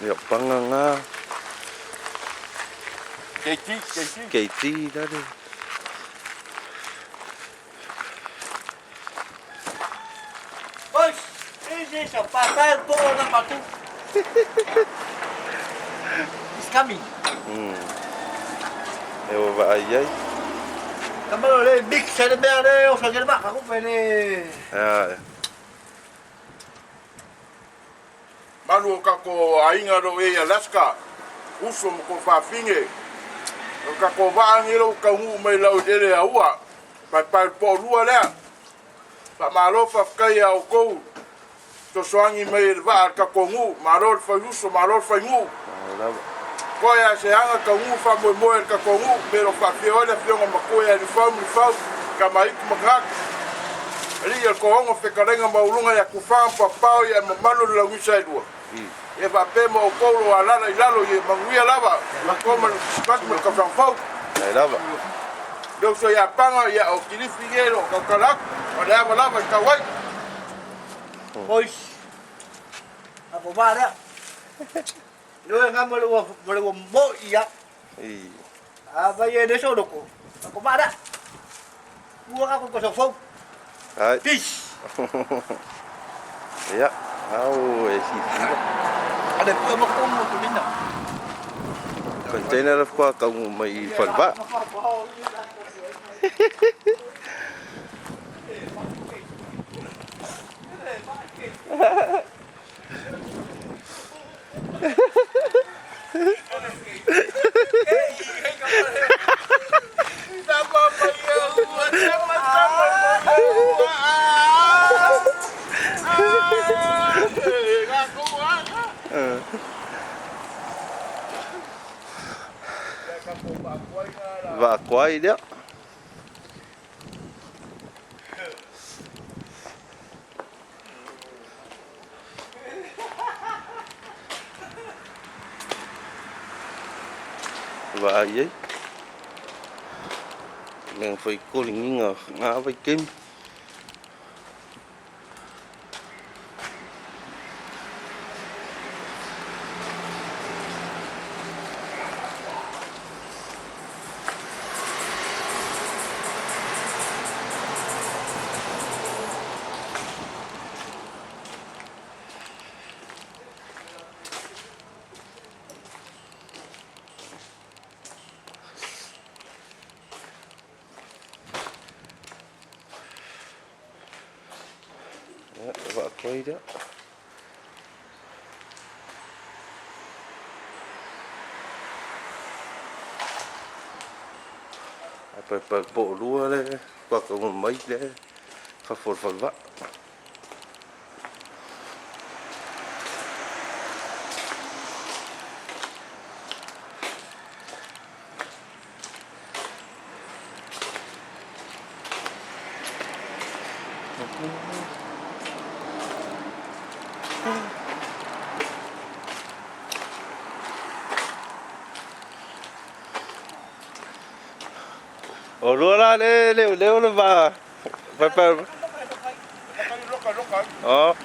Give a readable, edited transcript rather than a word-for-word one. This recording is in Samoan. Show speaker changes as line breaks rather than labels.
Ia panga ngā. KT lale.
Boys, this is a papai po number 2. It's coming.
E o vaai ai.
Kamalo le big se le mea le o sa le maka ku pele.
Ae.
Malu o kako aiga o lo o i ai i Alaska, uso ma ko fafine. O kako vaa nei lou taunuu mai lau eleele a ua paepae le poolua lea. Faamalo faafetai ia outou fesoasoani mai i le vaa a le tatou nuu. Malo le fai uso, malo le fai nuu. Toe a se aga taunuu faamoemoe a le tatou nuu, me lo faafia ai le afioga matua ia Lifau ma Lifau, Tamaitu ma Tagata. Alii o le toaono fetalaiga maualuga ia Tufaga ma Papao ia e mamalu le launisa e lua. Ia faapea ma outou o lo o alala i lalo ia manuia lava le aso ma le Kirisimasi ma le tausaga fou.
Faafetai lava.
Le uso ia Paga ia o Kilifi ia o lo o tautala atu, o le ava lava i tau ai.
Boys, a po lea. Lue nga ma le ua ma le ua mo ia. A vai e le so loko. A ko ma lea. Ua ka ko ko fou.
Ai.
Peace.
Ia, au e sifila.
Ale pua ma ko mo tulina.
Container of kwa kaungu mai i whalwa. Vaa koai lea. Vaai ai. Mea whai koringinga ngā vai kemi. Ia, vaa koai lea. A paepae poolua le kuakaua mai le fafo o le falevaa. O lua la le leo leo le va. Pa pa. Oh.